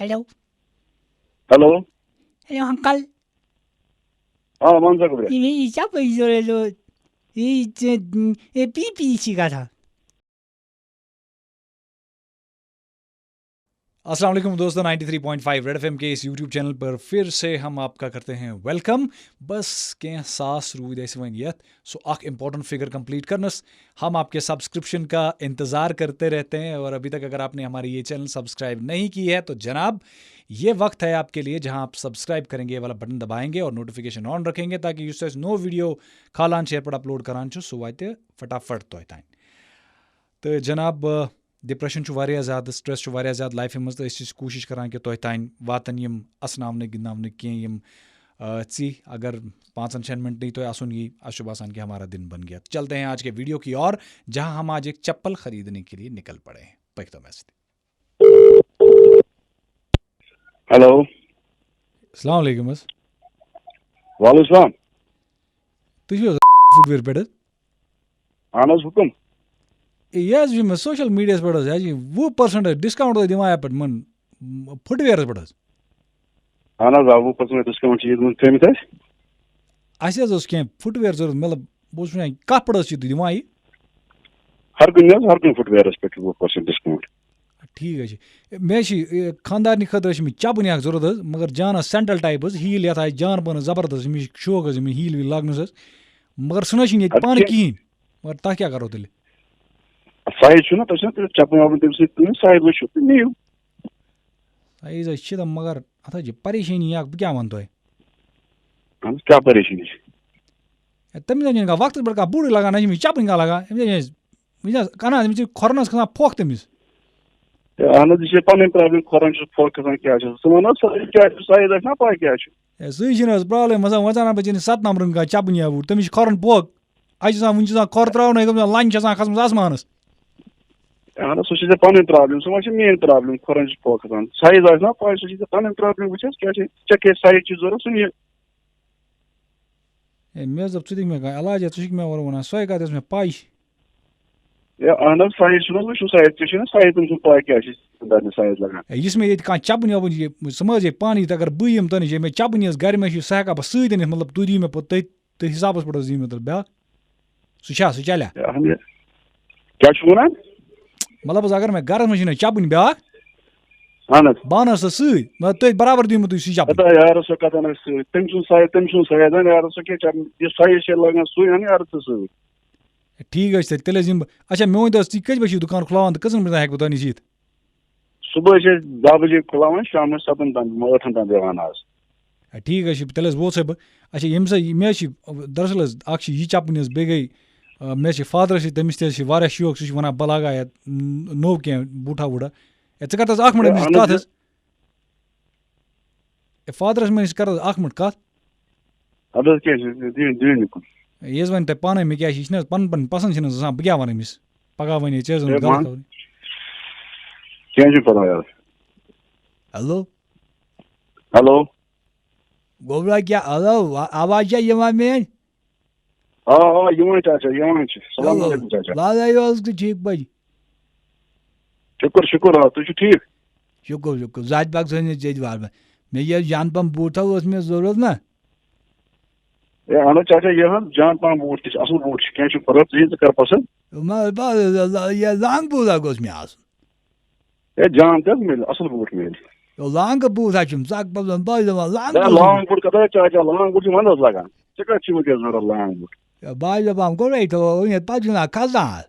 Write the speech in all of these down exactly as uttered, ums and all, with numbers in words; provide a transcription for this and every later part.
Hello. Hello. Hello uncle. آ، وَن سا گوٚبریا۔ یہِ مےٚ یہِ چپٕنۍ ضروٗرت اوس۔ یہِ ژےٚ یہِ پی پی چھِ گژھان۔ السلام علیکم دوستو، ninety three point five red FM ایم کے اس یوٹیوب چینل پر پھر سے ہم آپ کا کرتے ہیں ویلکم۔ بس کینٛہہ ساس روٗدۍ اَسہِ وۄنۍ یَتھ سُہ اکھ امپورٹنٹ فگر کمپلیٹ کرنس۔ ہم آپ کے سبسکرپشن کا انتظار کرتے رہتے ہیں، اور ابھی تک اگر آپ نے ہماری یہ چینل سبسکرائب نہیں کی ہے تو جناب، یہ وقت ہے آپ کے لیے جہاں آپ سبسکرائب کریں گے، یہ والا بٹن دبائیں گے اور نوٹیفکیشن آن رکھیں گے، تاکہ یُس أسۍ نوٚو ویڈیو کھالان چھِ، یَتھ پٮ۪ٹھ اپلوڈ کران چھِ، سُہ واتہِ فٹافٹ تۄہہِ تام۔ تہٕ جناب، ڈپریشن چھُ واریاہ زیادٕ، سٹریس چھُ واریاہ زیادٕ لایفہِ منٛز، تہٕ أسۍ چھِ کوٗشِش کران کہِ تۄہہِ تام واتن یِم اسناونہٕ گِنٛدناونہٕ کینٛہہ یِم، آ، ژِہۍ۔ اگر پانٛژن شٮ۪ن منٹن تۄہہِ آسُن یی، اَسہِ چھُ باسان کہ ہمارا دن بن گیا۔ چلتے ہیں آج کے ویڈیو کی اور، جہاں ہم آج ایک چپل خریدنے کے لیے نکل پڑے ہیں۔ پٔکۍ تو مےٚ سۭتۍ۔ ہیلو۔ السلام علیکم حظ۔ وعلیکم السلام۔ تُہۍ چھِو حظ فُٹ وِیر پٮ۪ٹھ حظ؟ اہن حظ، حُکُم۔ ہے، یہِ حظ چھُ مےٚ سوشل میٖڈیاہَس پٮ۪ٹھ حظ، یہِ حظ چھِ وُہ پٔرسنٛٹ ڈِسکاوُنٛٹ تُہۍ دِوان یَتھ پٮ۪ٹھ یِمَن فُٹ وِیرَس پٮ۪ٹھ حظ۔ اہن حظ، آ، وُہ پٔرسنٛٹ ڈِسکاوُنٛٹ چھِ ییٚتہِ منٛز تھٲومٕتۍ اَسہِ۔ اَسہِ حظ اوس کینٛہہ فُٹ وِیر ضوٚرَتھ، مطلب، بہٕ اوسُس وَنان، کَتھ پٮ۪ٹھ حظ چھِو تُہۍ دِوان یہِ؟ ہر کُنہِ حظ، ہر کُنہِ فُٹ وِیرَس پٮ۪ٹھ چھُ وُہ پٔرسنٛٹ ڈِسکاوُنٛٹ۔ ٹھیٖک حظ چھِ۔ مےٚ حظ چھِ، یہِ، خانٛدارنہِ خٲطرٕ حظ چھِ مےٚ چَپٕنۍ اَکھ ضوٚرَتھ حظ، مگر جانَس سینڈل ٹایپ حظ، ہیٖل یَتھ آسہِ جان پَہَن زبردست، مےٚ چھِ شوق حظ یِمَن ہیٖل ویٖل لاگنَس حظ، مگر سُہ نہ حظ چھِنہٕ ییٚتہِ اَدٕ پانہٕ کینٛہہ۔ کِہیٖنۍ۔ مگر تَتھ کیٛاہ کَرو تیٚلہِ؟ سایز چھُنہ، تۄہہِ چھُنہ تیٚلہِ چَپٕنۍ وَپٕنۍ تٔمۍ سۭتۍ کٕنٕنۍ، سایز وٕچھِو تہٕ نِیِو۔ سایز حظ چھِ تہٕ مگر اَتھ حظ چھِ پریشٲنی اَکھ، بہٕ کیٛاہ وَنہٕ تۄہہِ؟ اَہن حظ، کیٛاہ پریشٲنی چھِ؟ ہے، تٔمِس حظ چھِنہٕ کانٛہہ وقتَس پٮ۪ٹھ کانٛہہ بوٗٹٕے لَگان، نہ چھِ أمِس چَپٕنۍ کانٛہہ لَگان، أمِس حظ چھِ أسۍ، وٕنہِ حظ کَران، أمِس چھِ کھۄرَن حظ کھَسان پھۄکھ تٔمِس۔ ہے، اَہن حظ، یہِ چھِ پَنٕنۍ پرٛابلِم، کھۄرَن چھُ پھۄکھ کھَسان، کیٛاہ چھُ؟ ژٕ وَن حظ، سایز کیٛاہ چھُ؟ سایز آسہِ نا پَے کیٛاہ چھُ؟ ہے، سُے چھِنہٕ حظ پرٛابلِم آسان، وۄنۍ زَن بہٕ چھِنہٕ سَتھ نمبرَن کانٛہہ چَپٕنۍ یا بوٗٹھ، تٔمِس چھِ کھۄرَن پھۄکھ۔ اَسہِ چھِ آسان، وٕنہِ چھِ آسان کھۄر ترٛاونَے گٔمٕژ، لَنٛجہِ چھِ آسان کھَسمٕژ آسمانَس۔ اہن حظ، سُہ چھِ ژےٚ پَنٕنۍ پرٛابلِم، سُہ ما چھِ میٛٲنۍ پرٛابلِم، کھۄرَن چھِ پھۄکھ کھَسان۔ سایز آسہِ نا پَے، سُہ چھِ ژےٚ پَنٕنۍ پرٛابلِم، وٕچھ حظ کیٛاہ چھِ، ژےٚ کیٛاہ سایز چھِ ضوٚرَتھ، سُہ نہِ۔ ہے، مےٚ حظ دوٚپ، ژٕ دِکھ مےٚ کانٛہہ علاج، ژٕ چھُکھ مےٚ اورٕ وَنان سۄے کَتھ یۄس مےٚ پَے چھِ۔ ہے، اہن حظ، سایز چھُنہٕ حظ وٕچھُن، سایز ژےٚ چھُنہ سایز تٔمۍ سُنٛد پَے کیٛاہ چھِ، دَپنہِ سایز لَگان۔ ہے، یُس مےٚ ییٚتہِ کانٛہہ چَپٕنۍ وَپٕنۍ یہِ، سُہ مہ حظ یہِ پانہٕ یہِ، اگر بہٕ یِمہٕ تۄہہِ نِش، ییٚمہِ مےٚ چَپٕنۍ یٲژ گَرِ مےٚ چھِ، سُہ ہٮ۪کا بہٕ سۭتۍ أنِتھ، مطلب، تُہۍ دِیِو مےٚ پَتہٕ تٔتھۍ تٔتھۍ حِسابَس پٮ۪ٹھ حظ دِیِو مےٚ تیٚلہِ بیٛاکھ۔ سُہ چھا، سُہ چَلیا؟ ہے، اہن حظ۔ کیٛاہ چھُ وَنان؟ مطلب حظ، اگر مےٚ گَرَس منٛز چھِنہٕ چَپٕنۍ بیٛاکھ، اہن حظ۔ بہٕ اَنہٕ حظ سۄ سۭتۍ، مگر تٔتھۍ برابر دِیِو مےٚ تُہۍ سُہ چَپٕنۍ۔ ہتا یارٕ، سۄ کَتھ اَنَکھ سۭتۍ؟ تٔمۍ سُنٛد سایز، تٔمۍ سُنٛد سایز اَن یارٕ، سۄ کیٛاہ چَپٕنۍ؟ یُس سایز چھِ لَگان، سُے اَن یارٕ ژٕ سۭتۍ۔ ٹھیٖک حظ چھِ، تیٚلہِ، تیٚلہِ حظ یِمہٕ بہٕ۔ اچھا، مےٚ ؤنۍ تو حظ، تُہۍ کٔژِ بَجہِ چھِو دُکان کھُلاوان تہٕ کٔژَن بَجَن ہٮ۪کہٕ بہٕ تۄہہِ نِش یِتھ؟ صُبحٲے چھِ أسۍ دَہ بَجے کھُلاوان، شامَس سَتَن تام، ٲٹھَن تام بیٚہوان آز۔ آ، ٹھیٖک حظ چھُ، تیٚلہِ حظ ووت سا بہٕ۔ اچھا، ییٚمہِ سۭتۍ مےٚ حظ چھِ، دراصل حظ، اَکھ چھِ یہِ چَپٕنۍ حظ، بیٚیہِ گٔے، آ، مےٚ حظ چھِ فادرَس سۭتۍ، تٔمِس تہِ حظ چھِ واریاہ شوق، سُہ چھُ وَنان، "بہٕ لاگہٕ ہا یَتھ، ن-، نوٚو کینٛہہ بوٗٹھا ووٗٹھا۔" ہے، ژٕ کَر تہٕ حظ اَکھ مِنٹ ہے، أمِس اہن حظ، کَتھ یہِ حظ۔ ہے، فادرَس منٛز کَر حظ اَکھ مِنٹ کَتھ۔ اَدٕ حظ، کیٛاہ چھُ؟ دِیِو، دِیِو نِکُن۔ یہِ حظ وَنہِ تۄہہِ پانَے، مےٚ کیٛاہ چھِ، یہِ چھِنہٕ حظ پَنُن پَنُن پَسنٛد چھِنہٕ حظ آسان، بہٕ کیٛاہ وَنہٕ أمِس؟ پَگاہ وَنہِ ہے، ژےٚ حظ ووٚنُتھ ہے، غلط وَن۔ خبرٕ۔ کینٛہہ چھُنہٕ پَرواے حظ۔ ہیلو۔ ہیلو۔ گوٚبرا، کیٛاہ، ہیلو، آ-، آواز چھا یِوان میٛٲنۍ؟ آ، آ، یِوان چاچا، یِوان چھِ۔ السلام ہیلو۔ علیکم چاچا۔ وعلیکم السلام، ٹھیٖک پٲٹھۍ؟ شُکُر، شُکُر، آ، تُہۍ چھِو ٹھیٖک؟ شُکُر، شُکُر۔ ذاتِ پاک سٲنِس جیٚدِ وارٕ۔ مےٚ یہِ جان پَہَم بوٗٹھ تھاوو، اوس مےٚ ضروٗرت نا۔ ہے، اہن حظ چاچا، یہِ حظ جان پَہَم بوٗٹھ تہِ چھِ، اَصٕل بوٗٹھ چھِ، کینٛہہ چھُنہٕ پَرواے، ژٕ یہِ ژٕ کَر پَسنٛد۔ ما-، ما-، یہِ لانٛگ بوٗٹھ اَکھ گوٚژھ مےٚ آسُن۔ ہے، جان تہِ حظ میلہِ، اَصٕل بوٗٹھ میلہِ۔ یہِ لانٛگ بوٗٹھ حظ چھُم سَکھ پَسنٛد، بہٕ حظ دَپان لانٛگ ہے، بوٗٹھ۔ لانٛگ بوٗٹھ کَتھ حظ چاچا، لانٛگ بوٗٹھ چھِ وَنٛدَس لَگان۔ ژےٚ کَتھ چھِ وٕنکیٚس ضوٚرَتھ لانٛگ بوٗٹھ؟ ہے، بہٕ حظ دَپان گۄڈَے تھاوو أنِتھ، پَتہٕ چھُنہ کھَسان۔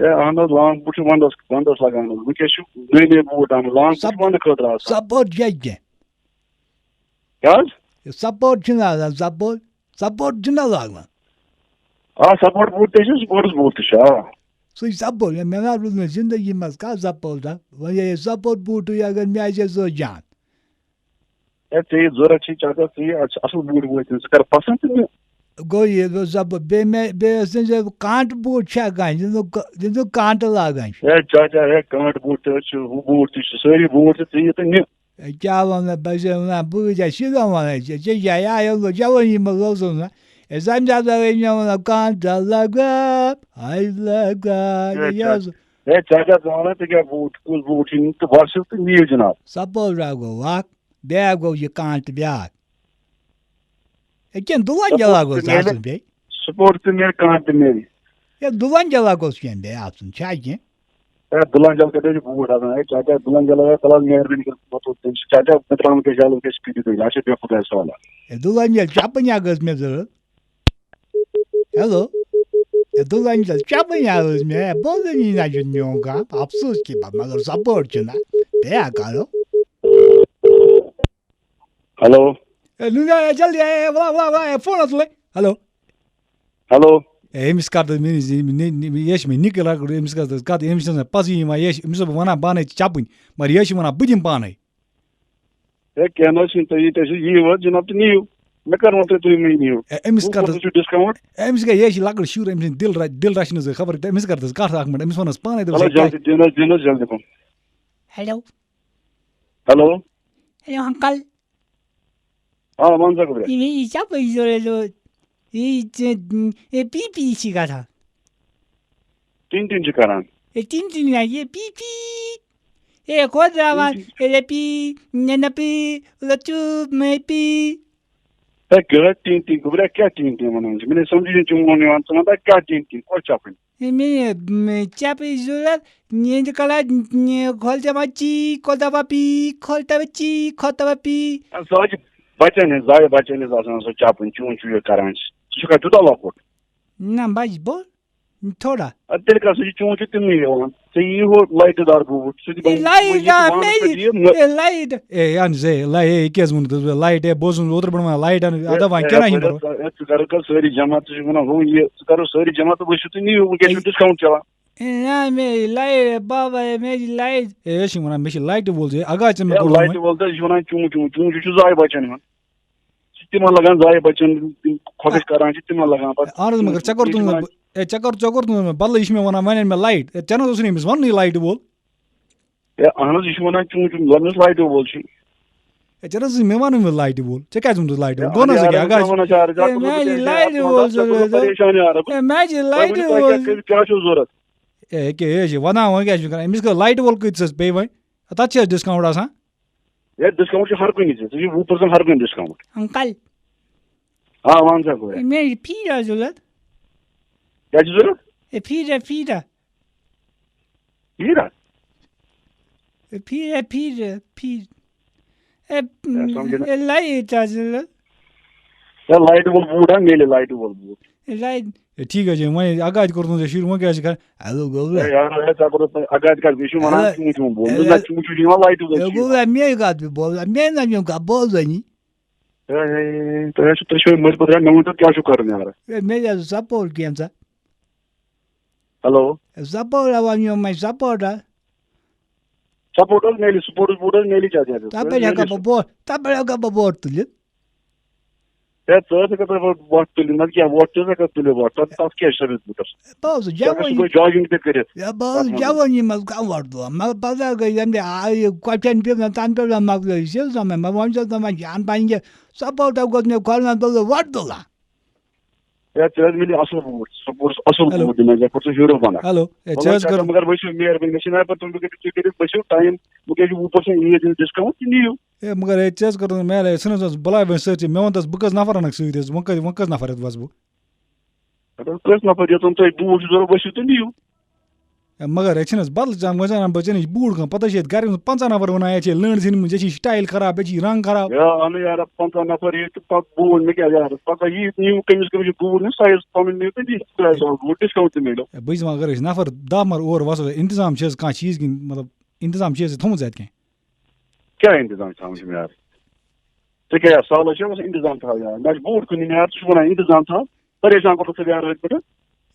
ہے، اہن حظ، لانٛگ بوٗٹھ چھِ وَنٛدَس، وَنٛدَس لَگان حظ۔ وٕنکیٚس چھِ نٔے نٔے بوٗٹھ آمٕتۍ، لانٛگ بوٗٹھ چھِ سَپ-، وَنٛدٕ خٲطرٕ آسان۔ سَپورٹ چھےٚ کینٛہہ؟ کیٛاہ حظ؟ یہِ سَپورٹ چھُنہٕ آسان، سَپورٹ، سَپورٹ چھُنہ لاگان۔ آ، سَپورٹ بوٗٹھ تہِ چھِ، سپورٹٕس بوٗٹھ تہِ چھِ، آ۔ سُے سَپورٹ، ہے، مےٚ نہ روٗد نہٕ زِندگی منٛز کانٛہہ سَپورٹا۔ وۄنۍ یہِ سَپورٹ بوٗٹٕے اگر مےٚ آسہِ ہے سُہ جان۔ ہے، ژےٚ یہِ ضوٚرَتھ چھِ، ژےٚ کَر ژٕ یہِ، اَتھ چھِ اَصٕل بوٗٹھ وٲتۍ مٕتۍ، ژٕ کَر پَسنٛد تہٕ نہِ۔ گوٚو یہِ، گوٚو زَبر-، بیٚیہِ مےٚ، بیٚیہِ ٲس نہٕ زِ کانٛٹہٕ بوٗٹھ چھا کانٛہہ، یِم زَن کا-، یِم زَن کانٛٹہٕ لاگان چھِ۔ ہے، چاچا، ہے، کانٛٹہٕ بوٗٹھ تہِ حظ چھِ، ہُہ بوٗٹھ تہِ چھِ، سٲری بوٗٹھ تہِ ژٕ یہِ تہٕ نہِ۔ ہے، کیٛاہ وَنہٕ بہٕ، بہٕ چھُس وَنان، بہٕ چھُس سیوٚدُے وَنان، ژےٚ، ژےٚ جایہِ آیو نہٕ جوٲنی منٛز اوسُس نہ۔ ہے، زَن زیادٕ ٲسۍ مےٚ وَنان، کانٛہہ دَہ لَگا، ہَے لَگا، ہے، یہِ حظ۔ ہے، ژےٚ کیٛاہ ژٕ وَنان، ژےٚ کیٛاہ بوٗٹھ، کُس بوٗٹھ چھُے نہٕ تہٕ وَس یُتھ تہٕ نِیِو جِناب۔ سپوز را گوٚو اکھ، بیٛاکھ گوٚو یہِ کانٛہہ تہٕ بیٛاکھ۔ ہے، کینٛہہ دُلہن سپوز جلا گوٚژھ تہِ میلہِ، آسُن بیٚیہِ۔ سپوز تہِ میلہِ، کانٛہہ تہِ میلہِ۔ ہے، دُلہن جلا گوٚژھ کینٛہہ بیٚیہِ آسُن، چھا کینٛہہ؟ ہے، دُلہن جل کَتہِ چھُ بوٗٹھ آسان؟ ہے، ژےٚ کیٛاہ دُلہن جل، ہے، تَلہٕ حظ مہربٲنی کٔرِتھ، مَتہٕ تٔمِس، ژےٚ کیٛاہ مےٚ ترٛاوُن کیٛاہ جلَس کیٛاہ چھُ کِتُے تُہۍ؟ اَسہِ چھِ بے خۄدایَس حوالہٕ۔ ہے، دُلہن جل چَپٕنۍ اَکھ ٲس مےٚ ضوٚرَتھ۔ ہیلو۔ ہے، دُلہٕ انجل، چپٕنۍ ہا ٲس مےٚ، ہے، بوزٲنی نہ چھُنہٕ میون کانٛہہ، افسوس کہِ بہ-، مگر سپورٹ چھُنہ، بیٚیہِ ہا کرو۔ ہیلو۔ ہے، نُنیا، ہے، جلدی، ہے، ہے، ولا، ولا، ولا، ہے، فون ہا تُلٕے۔ ہیلو۔ ہیلو۔ ہے، أمِس کر تہٕ مےٚ، یہِ، یہِ، یہِ، یہِ چھِ مےٚ نِکہٕ لۄکٕٹ، أمِس کر تہٕ کَتھ، أمِس چھِنہٕ پَزٕے یِوان، یہِ چھِ، أمِس چھُس بہٕ وَنان پانَے ژٕ چپٕنۍ، مگر یہِ چھِ وَنان بہٕ دِمہٕ پانَے۔ ہے، کینٛہہ نہ حظ چھُنہٕ، تُہۍ ییٚتہِ ٲسِو، یِیِو حظ جِناب تہٕ نِیِو۔ مےٚ کَر ووٚن تۄہہِ تُہۍ مہٕ نِیِو؟ ہے، أمِس وُہ کر پٔرسَنٛٹ تہٕ، چھُ ڈِسکاوُنٛٹ۔ ہے، أمِس گٔے، یہِ ہے چھِ لۄکٕٹ شُر، أمۍ سٕنٛدۍ دِل رَ-، دِل رَچھِ نہٕ زٕ خبر، أمِس کر تہٕ کَتھ اَکھ مِنٹ، أمِس وَن حظ پانَے، دَپَس وَلہٕ ہے، حظ، جلدی، دِیِو نہ حظ، دِیِو نہ حظ، جلدی پَہَم۔ ہیلو۔ ہیلو۔ Hello, uncle. آ، وَن سا گوٚبریا۔ یہِ، یہِ کیٛاہ پَزِ ضروٗرت؟ یہِ، یہِ، یہِ پی پی چھِ گژھان۔ ٹِن ٹِن چھِ کران۔ یہِ ٹِن ٹِن نہ، یہِ پی پی۔ اے، خۄداوند، ٹِن ٹِن۔ اے، لے پی، نہ، نہ پی، لچو، مے پی۔ ہے، کیٛاہ ٹِن ٹِن؟ گوٚبرا، کیٛاہ ٹِن ٹِن وَنان چھِ؟ مےٚ نَے سَمجھی نہٕ چون یِوان۔ ژٕ وَن تہٕ کیٛاہ ٹِن ٹِن؟ کۄس چَپٕنۍ؟ ہے، مےٚ، مےٚ چَپٕنۍ ضوٚرَتھ۔ نیندِ کَلا، نہِ-، کھۄل تَوا چی، کھۄل تَوا پی، کھۄل تَوا چی، کھۄل تَوا پی۔ ہے، سۄ حظ چھِ بَچَن ہِنٛز، زاے بَچَن ہِنٛز آسان سۄ چَپٕنۍ، چون چھُ یہِ کَران۔ ژٕ چھُکھا تیوٗتاہ لۄکُٹ؟ نہ، بَجہِ بوٚڑ۔ تھوڑا۔ اَدٕ تیٚلہِ کَر سا یہِ چون چھُ تِمنٕے یِوان۔ ژےٚ یی ہُہ لایٹہِ دار بوٗٹھ، سُہ تہِ اے بَنہِ، لایٹ، یہِ تہِ آ، وَنَس مےٚ پٮ۪ٹھ یہِ، یہِ، مےٚ اے لایٹ۔ اے، اَن زِ، اے، لای-، اے، یہِ کیٛازِ ووٚنُتھ ژےٚ لایٹ؟ اے، بہٕ اوسُس اوترٕ پٮ۪ٹھ وَنان لایٹ اَن، اے، اَدٕ وۄنۍ اے، کیٛاہ نہ چھُنہٕ اَپٲرۍ پَرواے؟ حظ، اے، ژٕ کَرُکھ حظ سٲری جمع، ژٕ چھُکھ وَنان ہُہ یہِ، ژٕ کَرُکھ سٲری جمع تہٕ وٕچھِو تُہۍ نِیِو، وٕنکٮ۪س چھُ اے، ڈِسکاوُنٛٹ چَلان۔ اے، نہ، مےٚ یہِ لایٹ، بابا، اے، مےٚ یہِ لایٹ۔ اے، أسۍ چھِ وَنان، مےٚ چھِ لایٹہِ وول ژےٚ، اگاز ژےٚ مےٚ اے، کوٚرمُت لایٹہِ وۄنۍ۔ وول تہٕ یہِ چھُ وَنان چوٗ چوٗ، چوٗ چھُ زایہِ بَچَن یِوان۔ چھِ تِمن لگان زایہِ بچن، خۄش کران چھِ تِمن لگان پتہٕ۔ اہن حظ، مگر ژےٚ کوٚر تُہنٛد، اے، ژےٚ کوٚر، ژےٚ کوٚر تُہنٛد بدلہٕ، یہِ چھُ مےٚ ونان، وۄنۍ اَنہِ مےٚ لایٹ۔ اے، ژےٚ نہ حظ اوسُے أمِس وننُے لایٹہِ وول۔ اے، اہن حظ، یہِ چھُ ونان چون، چون، لۄمِس لایٹہِ وول چھُ۔ اے، ژےٚ نہ حظ اوسُے مےٚ ونُن وۄنۍ لایٹہِ وول۔ ژےٚ کیٛازِ ووٚنُتھ لایٹہِ اے، وول؟ گوٚو نہ اہن حظ، ژےٚ کیٛاہ؟ یارٕ، اگاز ژےٚ چھُ، وَنان، یارٕ، اے، ژےٚ کوٚرمُت مےٚ حظ یہِ پریشان، لایٹہِ یارٕ، ژٕ وول ژےٚ کوٚرمُت ضوٚرتھ۔ پریشان، یارٕ۔ اے، مےٚ حظ یہِ تۄہہِ لایٹہِ ؤنِو، تۄہہِ وول کیٛاہ، ضوٚرتھ۔ کیٛاہ، کیٛاہ چھُو ضوٚرتھ؟ اے، یہِ کیٛاہ، یہِ حظ چھِ ونان، وۄنۍ کیٛاہ چھُ کران؟ أمِس گٔے لایٹہِ وول کۭتِس حظ پیٚیہِ وۄنۍ؟ تَتھ چھِ حظ ڈِسکاوُنٛٹ آسان؟ ہے، ڈِسکاوُنٛٹ چھُ ہر کُنہِ چیٖزَس، ژےٚ چھُے وُہ پٔرسَنٛٹ ہر کُنہِ ڈِسکاوُنٛٹ۔ انکل۔ آ، وَن سا گوٚبرا۔ مےٚ چھِ فیٖڈ حظ ضوٚرَتھ۔ کیٛاہ چھِ ضوٚرَتھ؟ ہے، فیٖڈ، ہے، فیٖڈ۔ فیٖڈ ہا؟ ہے، فیٖڈ، ہے، فیٖڈ، فیٖڈ۔ ہے، ہے، سَمجھِ نہٕ۔ ہے، لایٹ حظ ضوٚرَتھ۔ ہے، لایٹہِ وول بوٗٹھ ہا میلہِ، لایٹہِ وول بوٗٹھ۔ ہے، لایٹ۔ ہے، ٹھیٖک حظ چھِ، وۄنۍ اگاز کوٚرمُت ژےٚ شُرۍ، وۄنۍ کیٛاہ چھِ کَران؟ ہیلو، گوٚبرا۔ ہے، یارٕ، ہے، ژےٚ کوٚرُتھ وۄنۍ اگاز کَتھ، یہِ چھُ وَنان ہے، چوٗ چوٗں بوٗٹھ۔ ہے، نہ، چوٗ چوٗ چھُ یِوان لایٹہِ وول ہے، چھُ یِوان۔ گوٚبرا، مےٚ کَتھ بوزان، مےٚ نہ چھُنہٕ کانٛہہ بوزٲنی۔ ہے، ہے، ہے، تۄہہِ حظ چھُو، تُہۍ چھِو مٔرۍ پٔترِ، مےٚ ؤنۍ تو کیٛاہ چھُو کَرُن یارٕ؟ ہے، مےٚ حظ سپورٹ کینٛژھا۔ ہیلو۔ ہے، سپورٹ ہا وَنیو مےٚ، سپورٹ ہا۔ سپورٹ حظ میلہِ، سپورٹس بوٗٹ حظ میلہِ ژےٚ، ژےٚ، تَپٲرۍ ژےٚ ہٮ۪کا میلہِ۔ بہٕ بوٹ، تَپٲرۍ ہٮ۪کا بہٕ بوٹ تُلِتھ؟ ہے، ژٕ حظ ہٮ۪کَکھ تَپٲرۍ وَتھ تُلِتھ، نَتہٕ کیٛاہ، وَتھ تہِ حظ ہٮ۪کَکھ تُلِتھ وَتھ، تَتھ، تَتھ کیٛاہ چھِ سٔروِس بوٗٹَس؟ ہے، بہٕ اوسُس ژٕ ہٮ۪کَکھ جوٲنی۔ صُبحٲے جاگِنٛگ تہِ کٔرِتھ۔ ہے، بہٕ اوسُس تَتھ منٛز۔ جوٲنی منٛز کَم وَتھ تُلان، مگر پَتہٕ حظ گٔے ییٚمہِ آیہِ یہِ کۄٹھٮ۪ن پیوٚو مےٚ، تَنہٕ پیوٚو مےٚ مۄکلٲیِتھ سیٚلزَن مےٚ، مےٚ وۄنۍ چھَس دَپان جان پَنٕنۍ یہِ سپورٹا گوٚژھ مےٚ کھولنَس بہٕ وَتھ تُلان۔ ہے، ژےٚ حظ میلہِ اَصٕل بوٗٹھ، سپورٹس اَصٕل ہیلو۔ بوٗٹھ دِمے ژےٚ، پَتہٕ ژٕ ہیوٗ بَنان۔ ہیلو۔ ہے، ژےٚ وَلہٕ حظ کَر کَر، مگر وٕچھِو مہربٲنی، مےٚ چھِ نہ پَتہٕ تُہۍ کٔرِو، تُہۍ کٔرِو، بہٕ چھُس ٹایم، وۄنۍ کیٛازِ وُہ پٔرسَنٛٹ یہِ ییٚتہِ ڈِسکاوُنٛٹ تہِ نِیِو۔ ہے، مگر ہے، ژےٚ حظ کٔرٕتھ مےٚ، ہے، ژھٕن حظ بہٕ بَلاے وۄنۍ سۭتۍ، ژےٚ، مےٚ وَن تہٕ حظ، بہٕ کٔژ نفر اَنَکھ سۭتۍ حظ، وۄنۍ کٔژ، وۄنۍ کٔژ نفر حظ وَسہٕ بہٕ؟ اَدٕ حظ، کٔژ نفر یوٚتَن تۄہہِ بوٗٹھ چھُ ضوٚرَتھ، ؤسِو تہٕ نِیِو۔ ہے، مگر ہے، چھِنہٕ حظ بدل چانٛد، وۄنۍ زَن اَنہٕ بہٕ ژےٚ نِش بوٗٹھ کانٛہہ، پَتہٕ چھِ ییٚتہِ گَرِ منٛز پنٛژاہ نفر وَنان، یَتھ چھِ لٔنٛڈ ژھٕنمٕژ، یَتھ چھِ یہِ سٹایِل خراب، یَتھ چھِ یہِ رنٛگ خراب۔ ہے، اَنُن یارٕ، پنٛژاہ نفر ییٚتہِ تہٕ پَتہٕ بوٗٹھ، مےٚ کیٛاہ یارٕ، پَتہٕ یہِ نِیِو، کٔمِس کٔمِس چھُ بوٗٹھ نیُن، سایِز پَنُن نِیِو تہٕ دِیِو خۄدایَس حوالہٕ، بوٗٹھ ڈِسکاوُنٛٹ تہِ میلو۔ ہے، بہٕ چھُس وَنان، اگر أسۍ نفر دَہ مَرٕ اور وَسو، اِنتظام چھِ حظ کانٛہہ چیٖز کِنہٕ، مطلب، اِنتظام چھِ حظ ژےٚ تھوٚمُت اَتہِ کینٛہہ؟ کیٛاہ اِنتظام چھُ تھاوُن چھُم یارٕ؟ ژےٚ کیٛاہ یارٕ، سہلٕے چھُ، بس اِنتظام تھاو یارٕ۔ مےٚ چھُ بوٗٹھ کٕنٕنۍ یارٕ، ژٕ چھُکھ وَنان اِنتظام تھاو، پریشان کوٚرُتھ ژٕ یارٕ أتھۍ پٮ۪ٹھ۔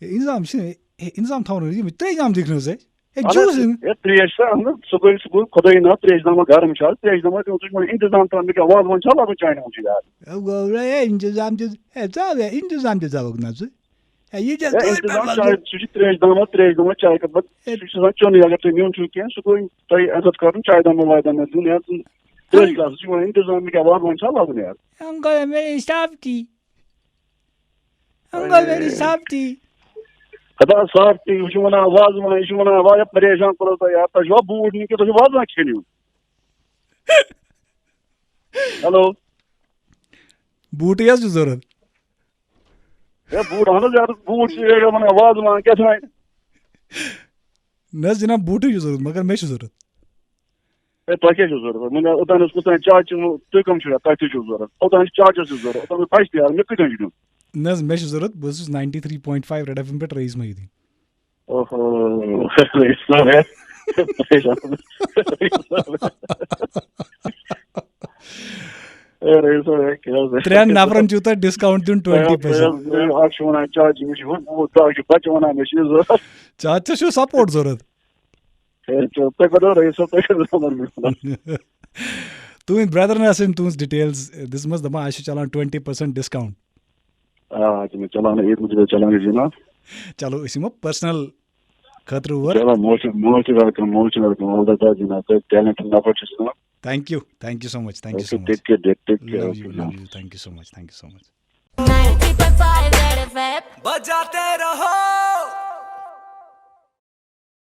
ہے، اِنتظام چھُنہٕ، ہے، اِنتظام تھاوُن، یِم ترٛیش دام دِکھ نہٕ حظ اَسہِ۔ ہے، اَدٕ جوٗس حظ، ہے، ترٛیش چھا اَنُن؟ صُبحٲے، صُبحٲے، خۄدٲیی نا، ترٛیش دامہ گرم چھِ آز، ترٛیش دامہ، ژٕ چھُکھ وَنان اِنتظام تھاو، مےٚ کیٛاہ وازوان چھا لاگُن چانہِ موٗجوٗب یارٕ؟ ہے، گوٚو رے، اِنتظام تہِ، ہے، ژٕ ہاو ہے، اِنتظام تہِ ژاوُکھ نہ ژٕ۔ ہے، یہِ کیٛاہ ہے، کٲنٛسہِ پٮ۪ٹھ اِنتظام وَنان؟ چاے، سُہ چھُ ترٛیش دامہ، ترٛیش دامہ چاے کَپ، بس، ہے، سُہ چھُ آسان چیوٚنُے، اگر تُہۍ نیُن چھُو کینٛہہ، سُہ گوٚو تۄہہِ عزت کَرُن، چاے دامہ واے دامہ دیُن، یا ژٕ ترٛیش ہے۔ گِلاس، ژٕ چھُکھ وَنان اِنتظام، مےٚ کیٛاہ وازوان چھا لاگُن یارٕ؟ انکل، میری صاحب کی۔ انکل، میری صاحب کی۔ خۄدا صاف تہِ، یہِ چھُ وَنان وازوان، یہِ چھُ وَنان واریاہ پریشان کوٚرُس تۄہہِ یار، تۄہہِ چھُوا بوٗٹھ نِنۍ کِنہٕ تۄہہِ چھُو وازوان کھیٚنہِ یُن؟ ہیلو۔ بوٗٹٕے حظ چھُ ضوٚرَتھ۔ ہے بوٗٹھ، اَہن حظ یارٕ، بوٗٹھ چھِ یہِ وَنان وازوان کیٛاہ چھِ وَنان؟ نہ حظ جِناب، بوٗٹٕے چھُ ضوٚرَتھ، مگر مےٚ چھُ ضوٚرَتھ۔ ہے تۄہہِ کیٛاہ چھُو ضوٚرَتھ؟ وۄنۍ اوٚتام اوس کُس تام چاچہِ، تُہۍ کٕم چھِو یار؟ تۄہہِ تہِ چھُو ضوٚرَتھ، اوٚتام چھُ چاچَس تہِ ضوٚرَتھ، اوٚتام چھُ بَچہِ تہِ یار، مےٚ کۭتیٛاہ چھُ دیُن؟ نہ حظ، مےٚ چھُ ضوٚرَتھ، بہٕ حظ چھُس ninety three point five red FM ایم پٮ۪ٹھ رئیس محی الدین۔ اوہو، رئیس صٲب ہے، پریشان۔ اے رئیس صٲب ہے، کیٛاہ حظ ہے؟ ترٛٮ۪ن نفرن چھُو تۄہہِ ڈسکاؤنٹ دیُن ٹُوَنٹی پٔرسنٹ۔ اَکھ چھُ وَنان چاچہِ، مےٚ چھُ ہُہ بوٗٹھ، بیٛاکھ چھُ بَچہِ وَنان مےٚ چھُ یہِ ضوٚرَتھ۔ چاچس چھُ سپورٹ ضوٚرَتھ۔ ہے، ژٕ، تُہۍ کٔرِو رئیس صٲب، تُہۍ کٔرِو نمبر مےٚ۔ تُہٕنٛدۍ برٛدرن آسن تُہٕنٛز ڈیٹیلز دِژمٕژ، دَپان اَسہِ چھُ چلان ٹُوَنٹی پٔرسنٹ ڈسکاؤنٹ۔ آ، تِم چلان عیٖد مُجرا چلان جِناب۔ چلو أسۍ یِمو پٔرسنل خٲطرٕ اور۔ چلو most most welcome, most welcome, all the best جِناب، تُہۍ ٹیلنٹڈ نفر چھِ جِناب۔ Thank you, thank you so much, thank you so much. Take care, take care. Love you, love you, thank you so much, thank you so much. ninety point five Red F M. बजाते रहो।